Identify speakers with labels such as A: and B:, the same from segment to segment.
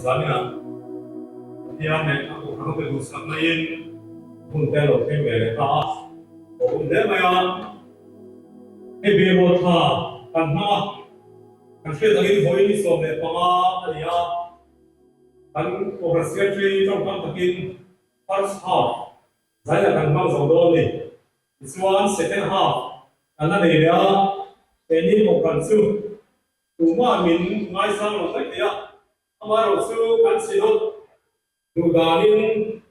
A: Zaninah Pathian leh a Kohhran ho pe duhsak maiin hun te a lo thleng ve leh ta a, a awm hle mai a. Hei Bible tha kan hmang a, kan hriat angin vawiin ni 15 a ni a, kan Kohhran Secretary tawngkam takin first half zainah kan hmang zo dawn a ni. Tichuan second half kan la nei leh a, keini Kohhran chu Tumah min ngaisang lo mai thei a, amaherawh chu kan synod duh danin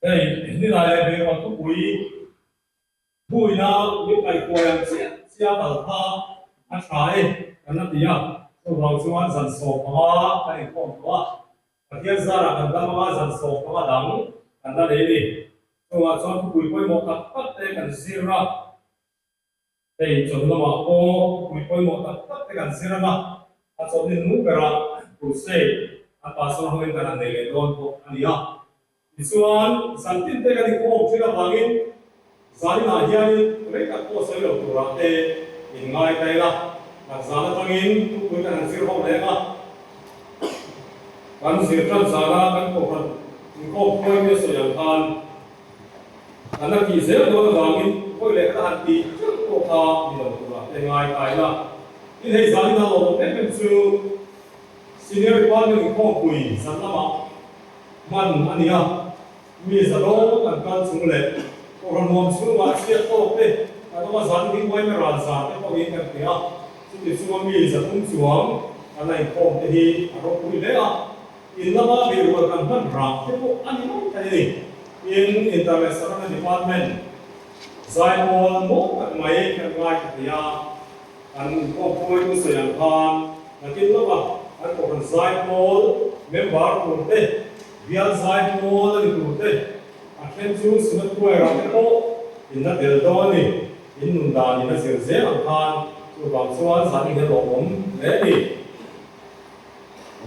A: hei nilai leh Beirut thupui hmuina min kaihkuai ang chiah chiah kal kha a tha e kan la ti a, chuvang chuan zan 15 kan inkhawm tawh a, Pathian zarah kan dam anga zan 15 dang kan la nei a ni. Chungah chuan thupui pawimawh tak tak te kan zir a. Hei chawlh lamah pawh pui pawimawh tak tak te kan zir ang a, a chawlh ni hnung berah crusade an pastor hoin kan han nei leh dawn bawk a ni a. Tichuan, zan tin te kan inkhawm thin avangin zaninah hianin rei tak pawh sawi lo turah te in ngai ta ila, kan zan atangin thupui kan han zir ho leng a, kan zir tan zana kan kohhran inkhawm khuai te sawi ang khan, An la tih zel dawn avangin vawi leh kha han tih teuh pawh kha ni lo turah te ngai ta ila. Tin hei zanin a lawmawm em em chu Senior Department inkhawmpui zan lamah hman a ni a, mi za dawn an kal chung leh Kohhran nuam chhungah chhiat tawk te kan awm a, zan hi uaime ral zan te pawhin kan hria a, chuti chunga mi 300 chuang an la inkhawm te hi a ropui hle a. In lama beirual kan hman rah te pawh a ni mai thei a ni. Tin, Internet Sarana Department zaipawl maw tak mai kan ngaithla thei a, kan inkhawmpuitu sawi ang khan nakin lawka kan Kohhran zaipawl member tur te, bial zaipawl a ni tur te, a then chu Synod Choir-ah te pawh in la tel dawn a ni. In nun dan in a zir zel ang khan chuvang chuan zan in hian lawmawm hle a ni.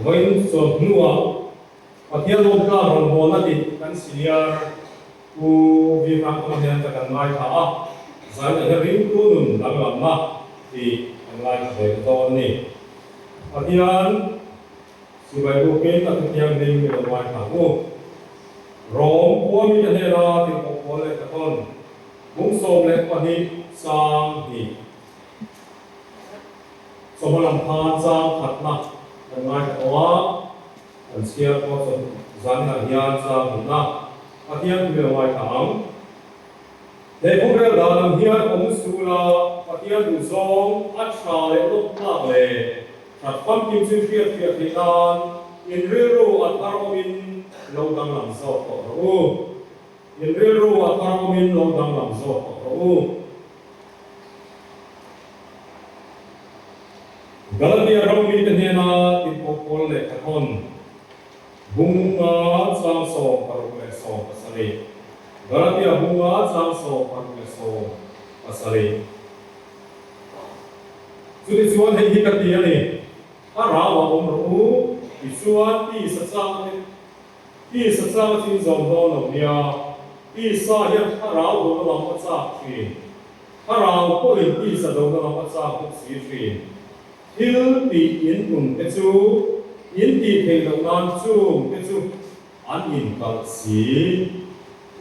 A: Vawiin chawlh hnuah Pathian lawmtlang rawngbawlna tih kan senior Pu V Hrangthanga hian ka kan ngaithla a, zaina hian ringtu nun danglamna tih kan ngaithla ve ta dawn a ni. Pathian sipai bukin a thuthianghlim min lo ngaithla ang u. Rom khua mite hnena tirhkoh pawl leh ka tawn bung 12 chang hnih. Chawhma lam khan chang khatna kan ngaithla tawh a, kan chhiar pawh chawhnu zaninah hian chang hmuhna Pathian thu lo ngaithla ang. He khawvel dan ang hian awm sula Pathian duhzawng a tha leh lawk tlak leh that famkim chu hriat fiah theih nan in rilru a thar awmin lo danglam zawk tawh rawh u. In rilru a thar awmin lo danglam zawk tawh rawh u. Galatia ram mite hnena tinpawh pawl leh thawn bunga chang 60 leh 17. Galatia bunga chang 60 leh 17. Chutichuan hei hi ka ti a ni, Thlarau a awm rawh u, tichuan tisa chang Tisa chang a chin zawm dawn lo nia, tisa hian thlarau dona lam a chak thin. Thlarau pawhin tisa dona lam a chak bawk si thin. Thil tih in tum te chu in tih theih loh nan chung te chu an inkalh si.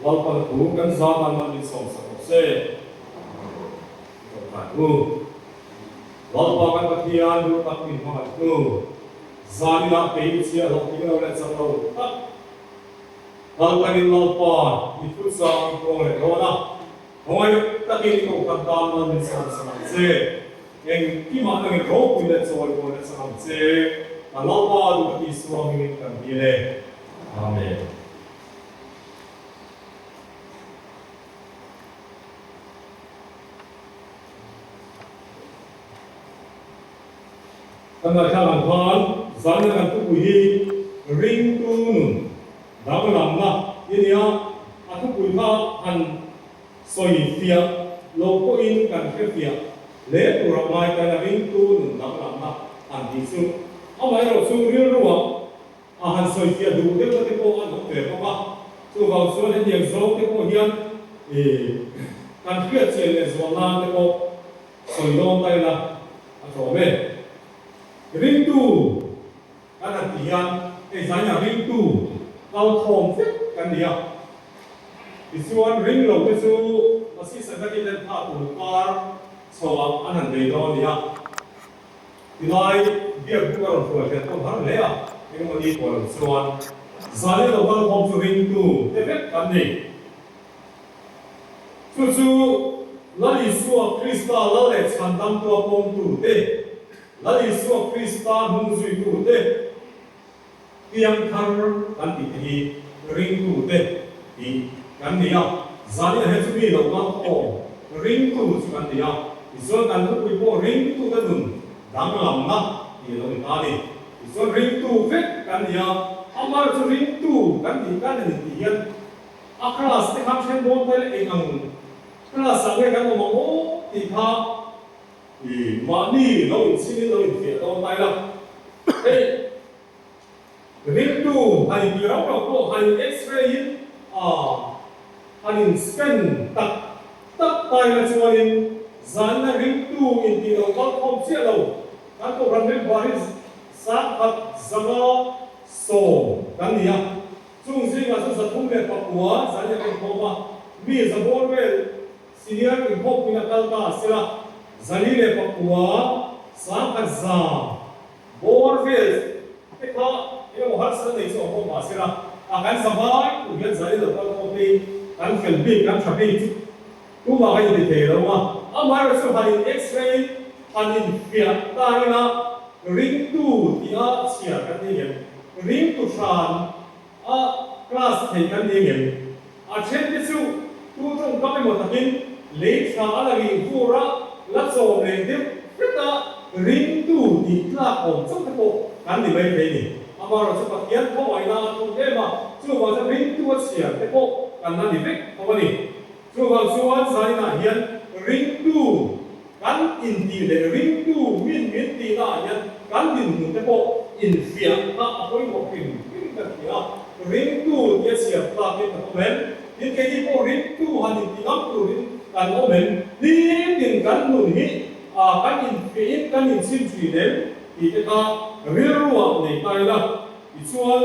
A: Lalpan thu kan zat ang an insawmsak rawh se. Tlawmngai u. Lalpa kan Pathian duh tak min hmangaih tu. Zaninah kei i chhiah hlawh tling lo leh chak lo tak kaltanin Lalpa i thu chang i puang leh dawn a, khawngaih takin i kohhran tan mal min chhan chhan ang che. Engkimah nangin ropui leh chawi mawi leh chhan ang che. Kan Lalpa duh ka Isua hmingin kan dil e. Amen. Kan ngaihthlang ang khan zanna kan thupui hi ringtu nun danglamna i nia, a thupui kha han sawi fiah lo pawhin kan hre fiah hle tura ngai ta ila ringtu nun danglamna han tih chu amaherawh chu rilruah a han sawi fiah duh deuhna te pawh an awm ve bawk a, chuvang chuan hetiang zawng te pawh hian kan hriat chian leh zual nan te pawh sawi dawn ta ila a tlawm e. Ringtu Kan han tih hian hei zaina ringtu kal khawm vek kan ni a. Tichuan ring lo te chu Masi Sangati ten tha tur kar chho ah an han bei dawn a ni a. Tilai biak buk a rawn hruai hriat pawh har hle a, engemaw ni pawh lo chuan zanin lo kal khawm chu ringtu te vek kan ni. Chu chu Lal Isua Krista Lal leh Chhandamtua pawmtu te, Lal Isua Krista hnungzuitu te, piangthar kan tih te hi ringtu te tih kan ni a. Zaninah hian chu mi lo kal khawm ringtu chu kan ni a. Tichuan kan thupui pawh ringtute nun danglamna tih a lo ni ta a ni. Tichuan ringtu vek kan ni a, amaherawhchu ringtu kan tih kan ni tih hian A class te kha then dawn ta ila eng ang class ah nge kan awm ang aw tih kha i mahni lo inchhing in lo infiah dawn ta ila. Hei ringtu han intih rau rau pawh han in x-ray in a han in scan tak tak ta ila chuanin zanna ringtu intih lo kal khawm chiah lo kan kohhran member hi 1120 kan ni a. Chung zingah chu 309 zan a inkhawm a, mi za bawr vel senior inkhawmpuiin a kal ta a sela, 409 1000 bawr vel te kha eng emaw harsatna nei chu a awm mah sela, a kan za vai tur hian zali lo kal khawm phei kan fel bik kan tha bik chu tumah kan inti thei lo a, amaherawhchu han in x-ray han infiah ta ila ringtu tia chhiar kan ni ngem? Ringtu hran a class thei kan ni ngem? A then te chu tu tawngkam emaw takin lei tha a la rih vur a, la chawm leh deuh hret a, ringtu tih tlak awm chauh te pawh kan ni mai thei ni. Amaherawhchu chu Pathian khawngaihna a thuk em a, chuvang chuan ringtu a chhiar te pawh kan la ni vek tho a ni. Chuvang chuan zaninah hian ringtu kan intih leh ringtu min min tihnaah hian kan dinhmun te pawh infiah kha a pawimawh hrim hrim ka ti a, ringtu tia chhiar tlakin kan awm em? Tin, keini pawh ringtu han intih ngam turin kan awm em? Nitin kan nun hi kan infiahin kan inchhin thin em tih te kha rilruah nei ta ila. Tichuan.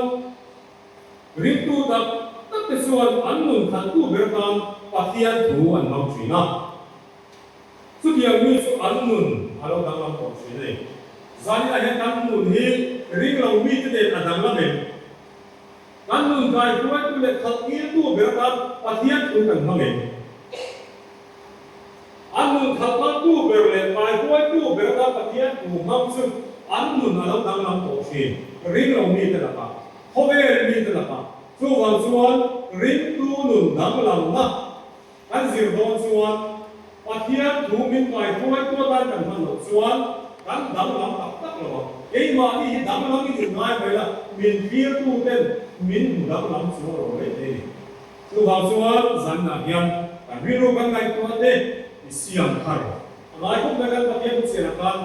A: Ringtu tak tak te chuan an nun khalhtu ber tan Pathian thu an hmang thin a. Chutiang mi chu an nun a lo danglam tawh thin a ni. Zaninah hian kan nun hi ring lo mite nen a danglam em? Kan nun kaihruaitu leh khalhngiltu ber tan Pathian thu kan hmang em? An nun khalhkaltu ber leh kaihruaitu ber atan Pathian thu hmang chu an nun a lo danglam tawh thin ring lo mite lakah. Khawvel mite lakah chuvang chuan ringtu nun danglamna kan zir dawn chuan Pathian thu min kaihruaitu atan kan hman loh chuan kan danglam tak tak lo ang. Keimahni hi danglam in inngai mai la, min thlirtu ten min hmu danglam chuang lo mai thei a ni. Chuvang chuan zanah hian kan rilru kan ngaihtuah te i siam thar a ngai khawp mai kan Pathian thu chianah khan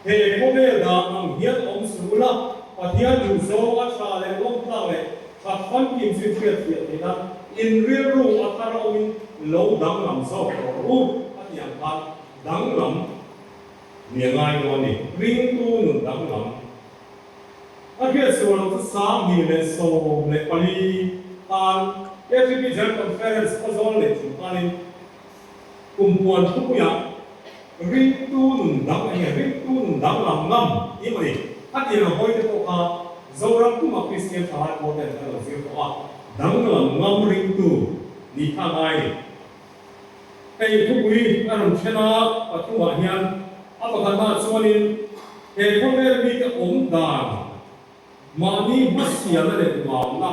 A: He khawvel dan ang hian awm suh ula, Pathian duhzawng a tha leh lawmtlak leh that famkim chu hriat fiah theih nan in rilru a thar a awmin lo danglam zawk tawh rawh u, a ti ang khan danglam ni a ngai dawn a ni. Ringtu nun danglam a hriat sual loh chu 2014 khan KTP General Conference Khawzawl leh chung khanin Kumpuan thupuiah ringtu nun dang eng nge ringtu nun danglam ngam tih maw ni? A tir ang hawi te pawh kha Zoram puma Kristian thalai pawl ten kan lo zir tawh a, danglam ngam ringtu nih kha a ngai a ni. Hei thupui a rawn then a pathumah hian a pakhatnaah chuanin he khawvel mite awm dan Mahni hmasialna leh duhamna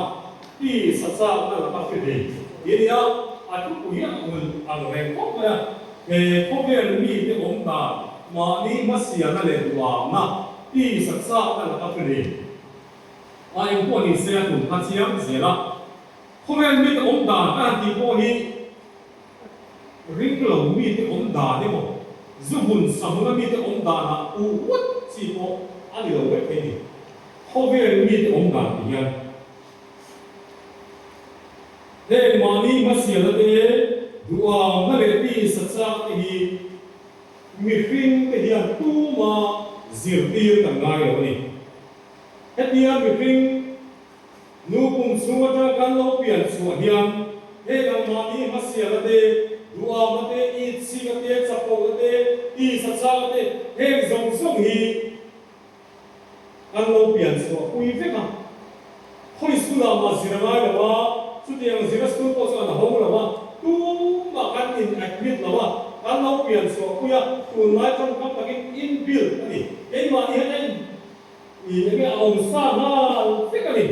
A: ti sa chakna laka hre thei ti a ni a, a thupui a hmun ang reng khawp mai a. He khawvel mite awm dan mahni hmasialna leh duhamna ti sa chakna laka hre thei a eng pawh ni se a tum kha chiang zel a. Khawvel mite awm dan ka han tih pawh hi Ring lo mite awm dan emaw, zu hmun sahmuna mite awm danah uh ngawt chi pawh a ni lo vek thei ni. Khawvel mite awm dan tih hian heng mahni hmasialna te, duhangna leh mi sachak te hi mihring te hian tuma zirtir kan ngai lo a ni. Hetia mihring nu pum chhung atanga kan lo pian chhuah hian heng ang mahni hmasialna te, duhawmna te, itsikna te, chapona te, tisa chakna te, heng zawng zawng hi Kan lo pian chhuah pui vek a, khawi school ah mah zir a ngai lo a, chutiang zirna school pawh chu an hawng lo a, tumah kan in admit lo a, kan lo pian chhuah pui a, tunlai tawngkam takin inbuilt a ni, keimahni hian a in ih enge a awm sa nghal vek a ni.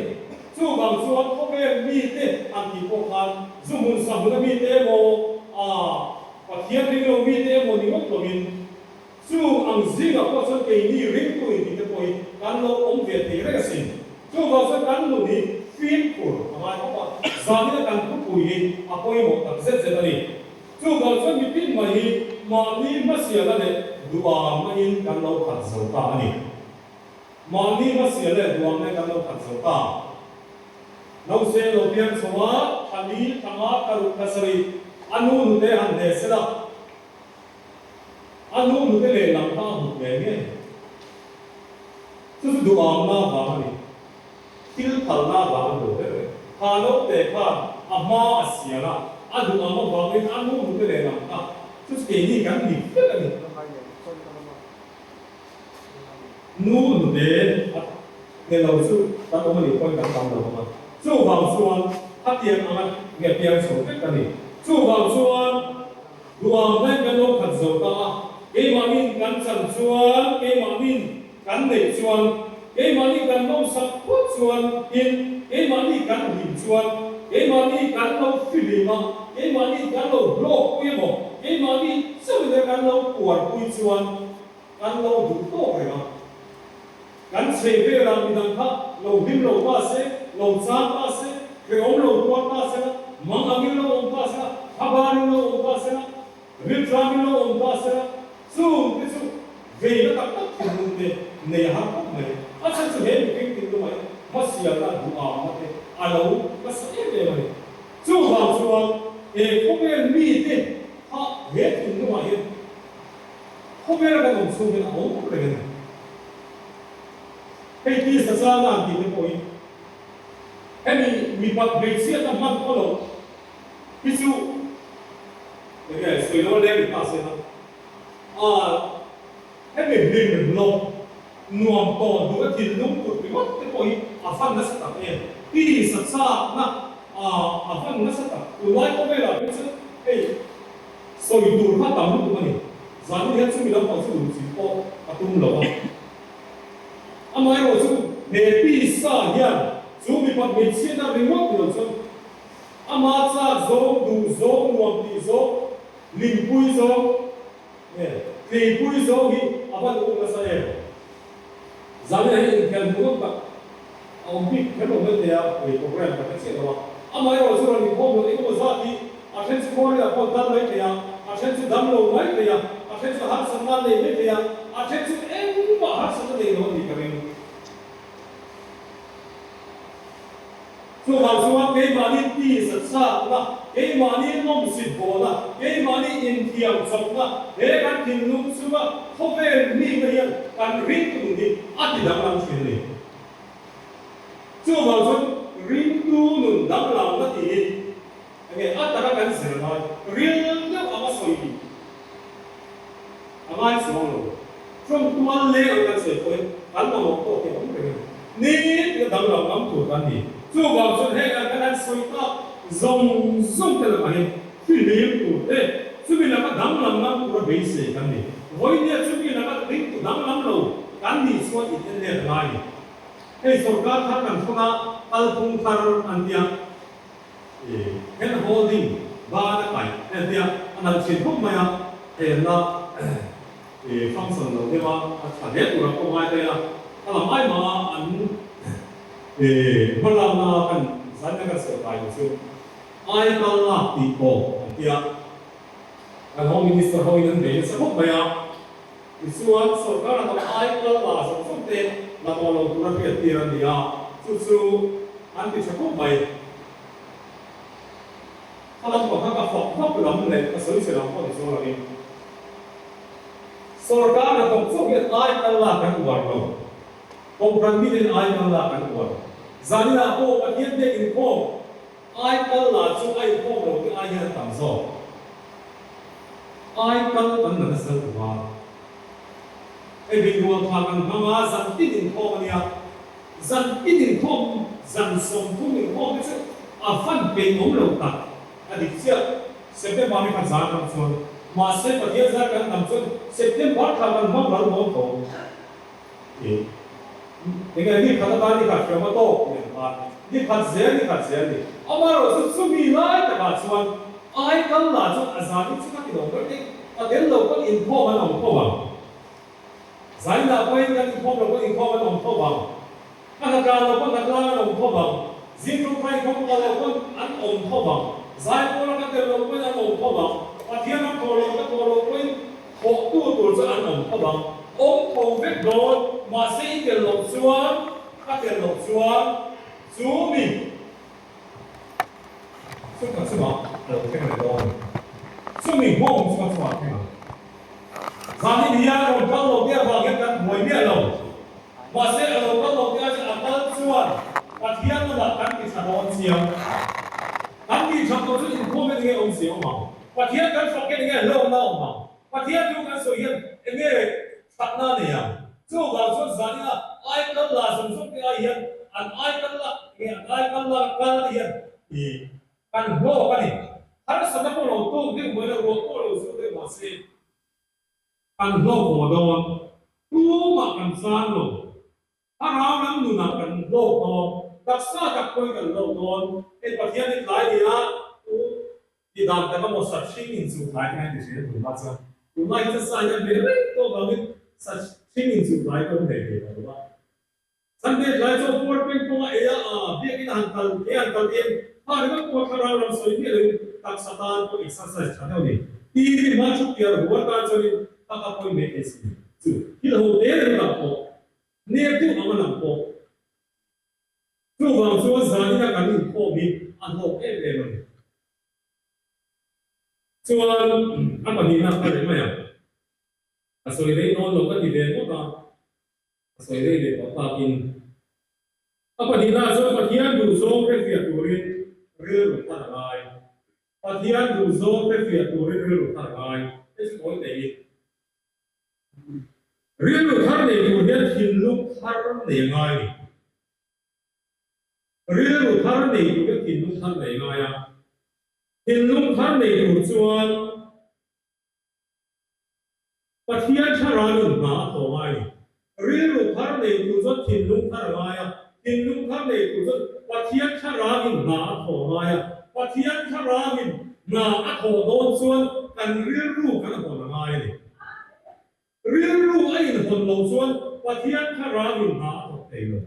A: Chuvang chuan khawvel mite an tih pawh khan zu hmun sa hmuna mite emaw, ah Pathian ring lo mite emaw ni ngawt lovin, Chung ang zingah pawh chuan keini ringtu intih te pawhin kan lo awm ve thei reng asin. Chuvang chuan kan nun hi fimkhur a ngai khawp a, zanina kan thupui hi a pawimawh tak zet zet a ni. Chuvang chuan mitin mai hi mahni hmasialna leh duamna in kan lo khat zo ta a ni. Mahni hmasialna leh duamna in kan lo khat zo ta. Nause lo piang chho a, thla li, thla nga, thla ruk, thla sarih, a nu nute han hne sela, A nu nute lehlam kha a hmu ve ngei. Chu chu duhamna vang a ni. Thil phalna vang a ni lo ber e. Kha naute khan a hma a sial a, a duham avangin a nu nute lehlam kha chu chu keini kan ni vek a ni. Nu nute a ni lo chu kan awm a nih pawhin kan tam lo ang a. Chuvang chuan khatiang anga nge piang chho vek a ni. Chuvang chuan. Duang daih kan lo khat zo ta a, keimahnin kan chan chuan, keimahnin kan neih chuan, keimahni kan nawmsak phawt chuan tin, keimahni kan hlim chuan, keimahni kan lo fihlim a, keimahni kan lo hlawkpui emaw, keimahni chauhin a kan lo puarpui chuan kan lo duh tawk reng a. Kan chhei velah midang kha lo hlim lo ta se, lo chang ta se, hrehawm lo tuar ta se la, mang angin lo awm ta se la, thlabarin lo awm ta se la, rilṭamin lo awm ta se la, chung te chu veina tak tak thinlung te nei a har khawp mai. A chhan chu he mihring thinlungah hian hmasialna, duhamna te a lo nasa em em a ni. Chuvang chuan he khawvel mite kha he thinlungah hian Khawvela kan awm chhung hian a awm reng a ni. Hei tisa chana an tih te pawhin hemi mipat hmeichhiatna hman khaw loh hi chu enge sawi lo a leng ni ta se na a hemi hlim loh nuam tawn duhna thinlung put ringawt te pawh hi a van nasa tak em. Tisa chakna a van nasa tak. Tunlai khawvelah phei chuan hei Sawi tur kha tam lutuk a ni. Zanin hian chumi lampang chu luhchilh pawh a tum lo a. Amaherawh chu he tisa hian chu mipat hmeichhiatna ringawt ni lo chuan ama chak zawng, duh zawng, nuam tih zawng, hlimpui zawng nge tleipui zawng hi a van um nasa em? Zanin ah hian inkhel hmuhnawm tak a awm bik kher lo mai thei a, ei program ka hre chiah lo a. Amaherawh chu rawn inkhawm loh engemaw zat hi a then chu khuarel ah pawh an kal mai thei a, a then chu dam lo mai thei a, a then chu harsatna an nei mai thei a, a then chu engmah harsatna nei lo a nih ka ring. Chuvang chuan keimahni tisa chakna, keimahni nawmsit bawhna, keimahni inthiam chawpna, he kan thinlung chunga khawvel mite hian kan ringtu nun hi a ti danglam thin a ni. Chuvang chuan ringtu nun danglamna tih hi enge a taka kan zir ngai, ril deuh anga sawi tih a ngai chuang lo. Trump tual leng ang kan sawi pawhin kan mamawh tawk hi a awm reng a ni. Nitin a danglam ngam tur kan ni. Chuvang chuan heng ang kan han sawi tak zawng zawng te lakah hian fihlim tur te, chumi laka danglam ngam tura beisei kan ni. Vawinia chumi laka ringtu danglam lo kan nih chuan in en let a ngai ni. Hei sorkar thar kan thawn a, kalphung thar an tia. Hand holding ban a kaih en tia a nalh thin khawp mai a, helna function lo deuh a, a tha hle tur ang pawh ngai ta ila, a lam ai mah a an hmalakna kan zaina kan sawi kai lo chu ai kal lak tih tawp an tia, kan Home Minister ho in an bei nasa khawp mai a, tichuan sorkar a tam ai kal la zawng zawng te la tawh lo tura hriat tir an ni a, chu chu an ti tha khawp mai. Kha lam pang kha ka fak vak lam leh ka sawi che lam pawh ni chuang lovin sorkar hnathawk chauh hian ai kal lak kan uar lo. Kohhran miten aikal lak an uar. Zaninah pawh Pathian biak inkhawm aikal la chu a inkhawm lo te ai hian a tam zawk. Aikal kan la nasa lutuk a. Hei binrual kha kan hmang a, zan tin inkhawm a nia. Zan tin inkhawm, zan 30 inkhawm te chu a van peih awm lo tak. A dik chiah, September ni khat zan ram chuan. Mahse Pathian zar kan tam chuan September thla kan hmang ral dawn tho. Ih. Enge ni khat atan ni khat hriam a tawk tih ang khan ni khat zel ni khat zel ni. Amaherawhchu chumi lai takah chuan ai kal lah chuan a zan hi chu ka ti lo mai te ka tel lo pawn inkhawm an awm tho ang. Zainah pawhin kan inkhawm lo pawn inkhawm an awm tho ang. Ka hnatlan lo pawn hnatlang an awm tho ang. Zing ṭawngṭai inkhawm kal lo pawn an awm tho ang. Zaipawl a ka tel lo pawhin an awm tho ang. Pathian ram thawh lo ka thawh lo pawhin thawhtu tur chu an awm tho ang. Awm tho vek dawn, mahse i tel loh chuan, ka tel loh chuan chu mi chu ka chungah a lo thleng leh dawn a ni. Chumi nghawng chu ka chungah a thleng ang. Zanin hian rawn kal lo te avang hian kan buai miah lo. Mahse a lo kal lo te aia a kal chuan Pathian lamah kan ti tha dawn chiang. Kan tih that loh chu inkhawm hian enge awmzia awm ang? Pathian kan fak hian enge hlawkna awm ang? Pathian thu kan sawi hian enge thatna a nei ang? Chuvang chuan zanina ai kal la zawng zawng te ai hian an ai kal la nge an ai kal la kal te hian i kan hlawk a ni. Harsatna pawh lo tawk deuh mai la, ruah pawh lo zu deuh mahse kan hlawk haw dawn. Tumah kan zan lo. Thlarau lam nunah kan hlawk dawn, taksa tak pawhin kan hlawk dawn. Hei Pathian hi tlai nia u ti dan tak a maw sat hring in chu tlai kha ti hria tunlai chuan tunlai hi chu sa hian ve reng tawh vangin sat hring in chu tlai pawh nei thei tawh lo va. Sunday tlai chu puar peng pawng a ei a, biakin a han kal ke a han kal em kha ringawt pawh thlarau lam sawi miah loin taksa tan pawh exercise tha deuh a ni. TV hma thu piar huar tan chuanin kha kha pawhin mai thei si chu thil ho te reng lam pawh Nep deuh ang a lang pawh. Chuvang chuan zanina kan inkhawm hi a hlawk em em a ni. Chuan a pahnihna ka leh mai a, ka sawi rei dawn lo ka ti ve ngawt a, ka sawi rei leh tawh takin. A pahnihna chuan Pathian duhzawng hrefiah turin rilru thar a ngai. Pathian duhzawng hrefiah turin rilru thar a ngai. Hei chu tawi teh i. Rilru thar nei tur hian thinlung thar nei a ngai a ni. Rilru thar nei tur hian thinlung thar nei a ngai a. Thinlung thar nei tur chuan Pathian thlarau in hna a thawh ngai a ni. Rilru thar nei tur chuan thinlung thar a ngai a. Thinlung thar nei tur chuan Pathian thlarau in hna a thawh ngai a. Pathian thlarau in hna a thawh dawn chuan kan rilru kan hawn a ngai a ni. Rilru a inhawn loh chuan Pathian thlarau in hna a thawk thei lo.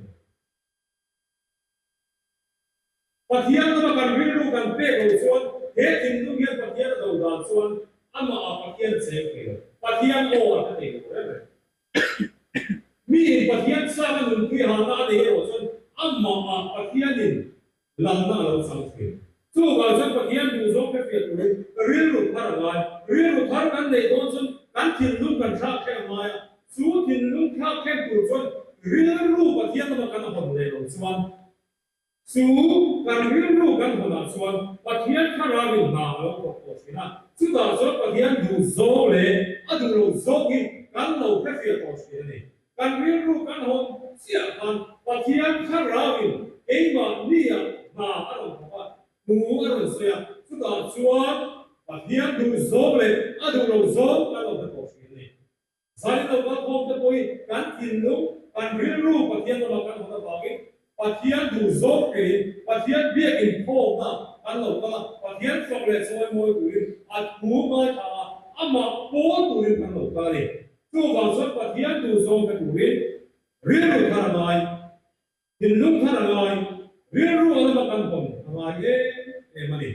A: Pathian lama kan rilru kan pek loh chuan he thinlung hian Pathian a do dan chuan amah ah Pathian a cheng thei lo. Pathian aw a hre thei lo reng reng. Mi in Pathian chak a nunpui halna a nei erawh chuan amah ah Pathian in Lalna a lo chang thin. Chuvang chuan Pathian duhzawng hrefiah turin rilru thar a ngai. Rilru thar kan neih dawn chuan kan thinlung kan thlak thleng a ngai a. Chu thinlung thlak thleng tur chuan rilru Pathian lama kan hawn leh loh chuan chu kan rilru kan hawnah chuan Pathian thlarauin hna a lo thawk tawh thin a. Chutah chuan Pathian duhzawng leh a duh loh zawng hi kan lo hrefiah tawh thin a ni. Kan rilru kan hawn chiah khan Pathian thlarauin keimahnia hna a rawn thawk a, thu a rawn sawi a, chutah chuan Pathian duh zawng leh a duh lo zawng kan lo hre tawh thin a ni. Zanin lo kal khawm te pawhin kan thinlung, kan rilru Pathian lama kan hawn avangin Pathian duh zawng keiin Pathian biakin khawmna kan lo kal a, Pathian fak leh chawi mawi turin a thu ngaithla a, amah pawl turin kan lo kal a ni. Chuvang chuan Pathian duh zawng pe turin rilru thar a ngai, thinlung thar a ngai, rilru a lama kan hawn a ngai em em a ni.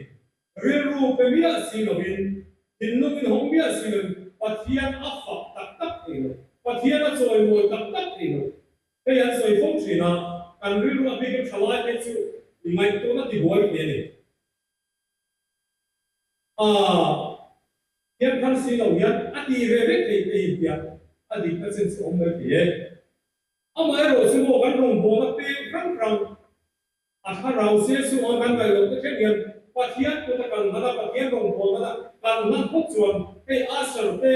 A: Rilru pe miah si lovin, thinlung in hawng miah si lovin Pathian a fak tak tak thei lo, Pathian a chawimawi tak tak thei lo. Hei an sawi fo thin a, kan rilru a bikin thalai phei chu ngaihtuahna tibuai thei a ni. A hian thar si lo hian a ti ve vek thei te hi hian a dikna chin chu awm mai thei e. Amaherawh chu maw kan rawngbawlna peng hrang hrang a thlarau se chu ang kan ngaih loh te thleng hian Pathian kuta kan hlan a, Pathian rawngbawlna kan hlan phawt chuan hei Usher te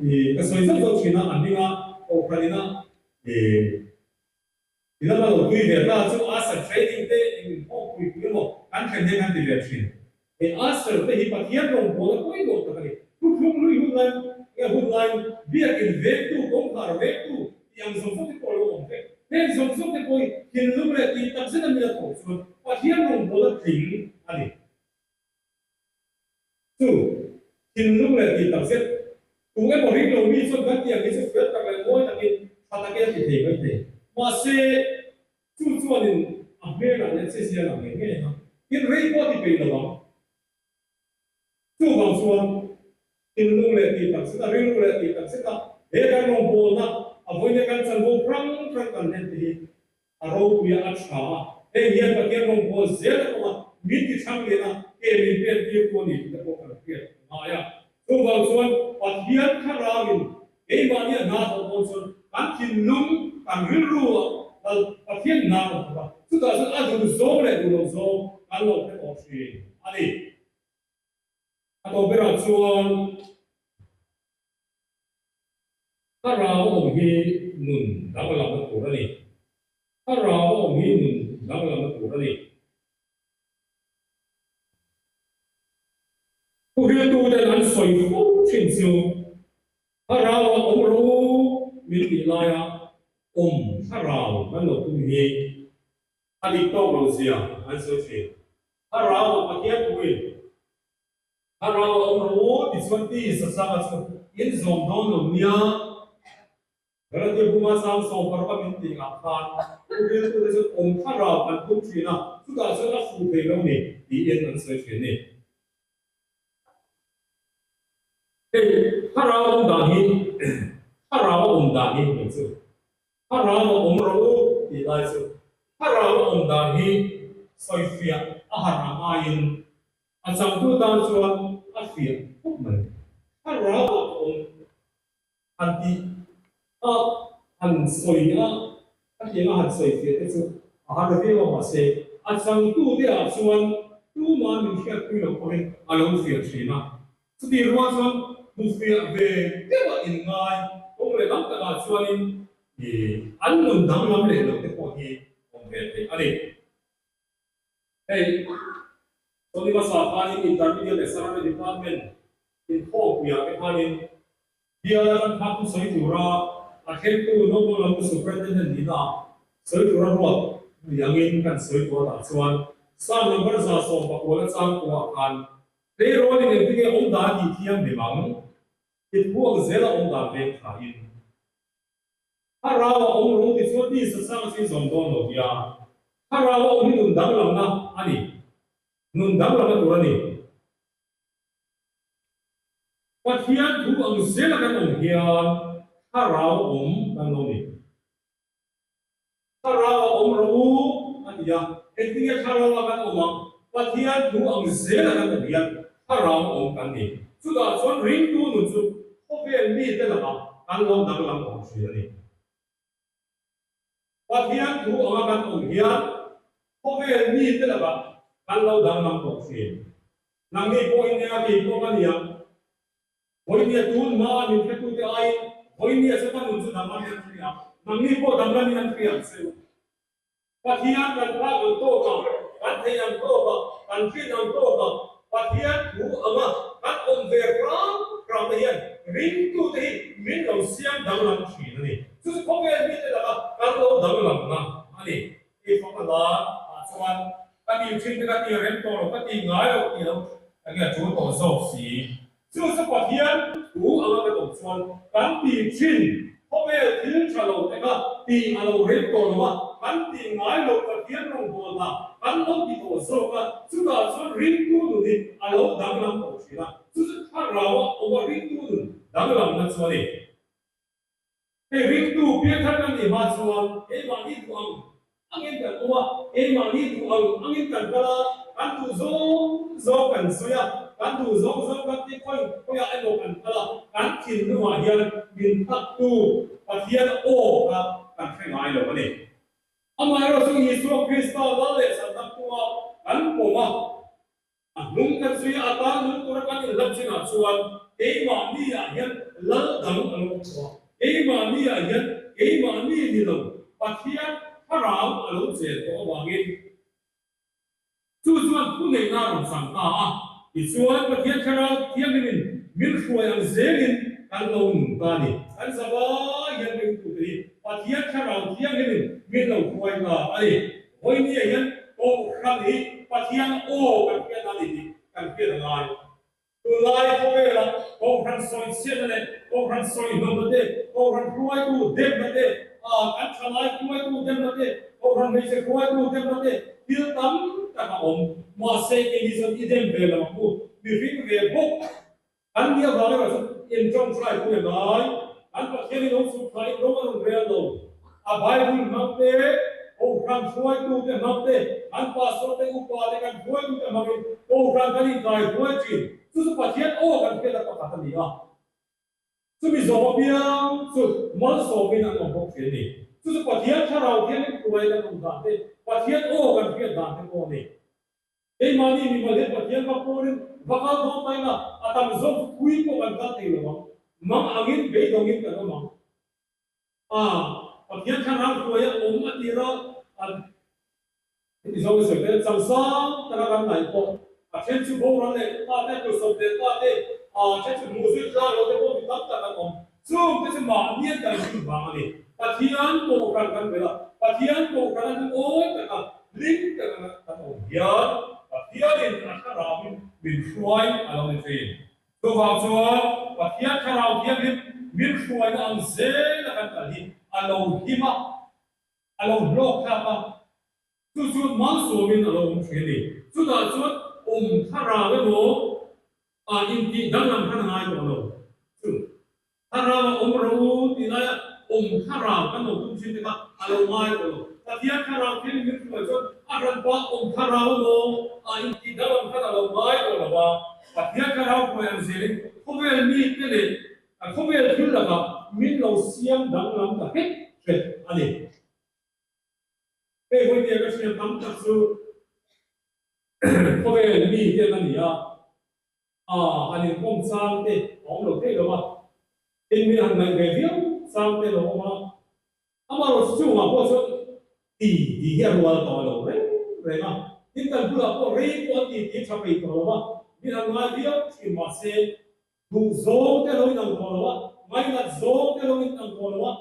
A: i ka sawi zauh zauh thin a, an hminga Kohhran ina i i lama lo tui ve ta chu Usher training te eng inkhawm pui pui emaw kan thlen hian kan ti ve thin. Hei Usher te hi Pathian rawngbawlna pawimawh tak a ni. Thuthlung hlui hun lai nge hun laiin biakin vengtu, kawngkhar vengtu tih ang zawng zawng te pawh a lo awm vek. Heng zawng zawng te pawh hi thinlung leh tih tak zet a mila thawh chuan Pathian rawngbawlna tling a ni. Chu thinlung leh tih tak zet tu emaw ring lo mi chuan kan tih ang hi chu fel tak leh mawi takin tha takin a ti thei mai thei. Mahse, Chu chuanin a hmelah leh che zia lang ngei ngei ang a, tin rei pawh a ti peih lo ang. Chuvang chuan thinlung leh tih tak zeta, rilru leh tih tak zeta he kan rawngbawlna a vawiin kan chanvo hrang hrang kan hlen te hi a ropui a, a tha a, heng hian Pathian rawngbâwl zel a kawng a, min ti thlang lian a, ke min pen tir tu a ni tih te pawh kan hriat a ngai a. Chuvang chuan Pathian thlarauin Keimahni a hna thawh dawn chuan kan thinlung, kan rilru ah kal Pathian hna kan thawk a, chutah chuan a duh zawng leh duh loh zawng kan lo hre tawh thin a ni. A tawh berah chuan Thlarau awm hi nun danglamna tur a ni. Thlarau awm hi nun danglamna tur a ni. Thuhriltuten an sawi fo thin chu thlarau a awm ro min tih laia awm thlarau kan lo tum hi a dik tawk lo zia an sawi thin. Thlarau a Pathian thuin thlarau a awm ro tichuan ti sasanga chu in zawm dawn lo nia. Galatia bunga chang sawmparuk a min tih ah khan thuhriltute chuan awm thlarau an tum thin a, chutah chuan a fuh thei lo ni tiin an sawi thin ni. Hei thlarau awm dan hi thlarau a awm dan hi hming chu thlarau a awm rawh u tih lai chu thlarau a awm dan hi sawifiah a harh ang aiin a changtu tan chuan a fiah khawp mai. Thlarau a awm Han tih a, han sawi a, khatiang a han sawi fiah te chu a har viau a, mahse a changtute ah chuan tuma min hriatpui loh pawhin a lo fiah thin a. Chutih rual chuan hmu fiah ve deuh a inngai kawng leh lam takah chuanin ih an nun danglam leh loh te pawh hi awm ve theih a ni. Hei, Sony hmasa khanin Intermediate leh Secondary Department inkhawmpuiah te khanin bial atang khan thu sawi tura a thlengtu naupang lam Superintendent nihna sawi tura ruat ni angin kan sawi tawh atah chuan Psalm number 119 changkuah khan tleirawlin engtinge awm dan tih thianghlim ang ti thuak zela awm dan veng thain Thlarau a awm ro ti chuan mi sasang chu i zawm dawn lo tia. Thlarau a awm hi nun danglamna a ni. Nun danglamna tur a ni. Pathian thu ang zela kan awm hian thlarau awm kan lo ni. Thlarau a awm ro a ti a, engtinge thlarau a kan awm ang? Pathian thu ang zela kan awm hian thlarau awm kan ni. Chutah chuan ringtu nun chu khawvel mite lakah kan lo danglam tawh thin a ni. Pathian thu anga kan awm hian khawvel mite lakah kan lo danglam tawh thin. Nangni pawh in nia, kei pawh ka ni ang. Vawinia tun hma min hretute aiin vawinia chu ka nun chu danglamin an hria, nangni pawh danglamin an hria ang che u. Pathian kan phak ang tawk a, kan theih ang tawk a, kan tlin ang tawk a, Pathian thu anga kan awm ve hram hram te hian ringtute hi min lo siam danglam thin a ni. Chu chu khawvel mite laka kan lo danglamna a ni. Hei fak a lar ah chuan ka ti thin te ka ti rem tawh lo, ka ti ngai lo tih lo enge a tul tawh zawk si. Chu chu Pathian thu anga kan awm chuan kan ti thin khawvel thil tha lo te kha tih a lo rem tawh lo a, kan ti ngai lo Pathian rawngbâwl hna kan lo ti tawh zawk a, chutah chuan ringtu nun hi a lo danglam tawh thin a, chu chu thlarau a awm a ringtu nun danglamna chu a ni. Hei ringtu piangthar kan nih hma chuan keimahni duh ang angin kan awm a, keimahni duh ang angin kan kal a, kan duh zawng zawng kan sawi a, kan duh zawng zawng kan ti khawi khawiah emaw kan kal a, kan thinlungah hian min thattu Pathian aw kha. ngai lo a ni. Amaherawhchu Isua Krista Lal leh Chhandamtua kan pawm a, a hnung kan zui a, a tan nung tura kan inhlat chinah chuan keimahniah hian Lal dang a lo awm tawh a, keimahniah hian keimahni ni lo Pathian Thlarau a lo chen tawh avangin, Chu chuan thuneihna a rawn chang ta a, tichuan Pathian Thlarau Thianghlimin min hruai ang zelin kan lo nung ta a ni. Kan zavai hian ringtute hi Pathian Thlarau Thianghlimin min lo hruai ta a ni. Vawinia hian Kohhran hi Pathian aw kan hriat a ni tih kan hriat a ngai. Tunlai khawvela Kohhran sawichhiatna leh Kohhran sawihnawmna te, Kohhran hruaitu demna te, kan thalai hruaitu demna te, Kohhran hmeichhe hruaitu demna te thil tam tak a awm. Mahse kei hi chuan i dem ve lo ang u, mihring ve bawk kan nih avang erawh chuan inṭawngṭai pui a ngai. Kan Pathianin lo chhuk thlain rawng a rawn rel lo. A Bible hmang te, Kohhran hruaitute hmang te, kan pastor te, upa te, kan hruaitute hmangin Kohhran kan inkai hruai thin. Chu chu Pathian aw kan hriatna pakhat a ni a. Chumi zawm apiang chu malsawmin an awm bawk thin a ni. Chu chu Pathian thlarau thiangin hruai kan awm dan te, Pathian aw kan hriat dan te pawh a ni. Keimahni mimal hian Pathian va pawrin va kal dawn ta ila, a tam zawk chu thui pawh kan kal thei lo ang. Mang angin beidawngin kan awm ang. A, Pathian thlarau hruaia awm a tir a, a heti zawng i sawi te, changsang taka kan ngaih pawh a then chu boral leh ta te, tlusawp leh ta te, a then chu hmuh zui tlak lo te pawh mi tam tak an awm. Chung te chu mahni an kal zui vang a ni. Pathian kohhran kan belh a, Pathian kohhran a lungawi taka hlim taka kan awm hian Pathianin a thlarauin min hruai a lo ni thin. Chuvang chuan Pathian Thlarau Thianghlim min hruaina ang zela kan kal hi a lo him a, a lo hlawk thlak a, chu chu malsawmin a lo awm thin a ni. Chutah chuan awm thlarau emaw ah intih danglam khan a ngai tawh lo. Chu Thlarau a awm ro tih laia awm thlarau kan lo tum thin te kha a lo ngai tawh lo. Pathian thlarau thil min hruai chuan a hranpa awm thlarau emaw a intih danglam khan a lo ngai tawh lo va. Pathian thlarau hruai ang zelin khawvel mite leh khawvel thil lakah min lo siam danglam ta hret hret a ni. Hei vawinia ka hriat tam tak chu khawvel mite an ni a. A han inkawm chang te a awm lo thei lo a, tin min han ngaih ve viau chang te lo awm a, amaherawhchu chungah pawh chuan ti tih hi a rual tawh lo reng reng a, tin kan bulah pawh rei pawh an ti tih tha peih tawh lo a, min han ngai viau thin mahse duh zawng te lo inang tawh lo a, ngainat zawng te lo inang tawh lo a,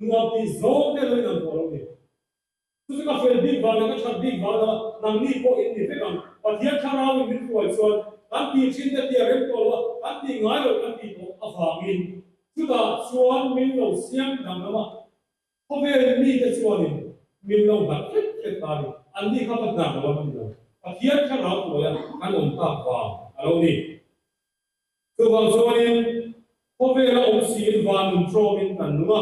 A: nuam tih zawng te lo inang tawh lo ni. Chu chu ka fel bik vang leh ka that bik vang lova nangni pawh in ni vek ang. Pathian Thlarauin min hruai chuan kan tih thin te tia rem tawh lova kan tih ngai loh kan tih tawh avangin chutah chuan min lo siam danglam a, khawvel mite chuanin min lo nghat hret hret ta a ni. Anni kha va hnar lo a ni lo. Pathian Thlarau hruaia kan awm tak vang a lo ni. Chuvang chuanin khawvela awm siin van nun ṭawmin kan nung a,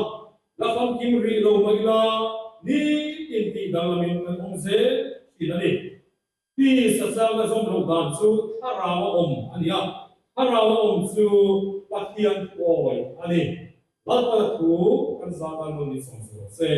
A: la famkim rih lo mah ila nitin tih danglamin kan awm zel thin a ni. Pi Sachanga zawm loh dan chu thlarau a awm a ni a, thlarau a awm chu Pathian thuawi a ni. Lalpala thu kan zah dan rawn ni chawm zel rawh se.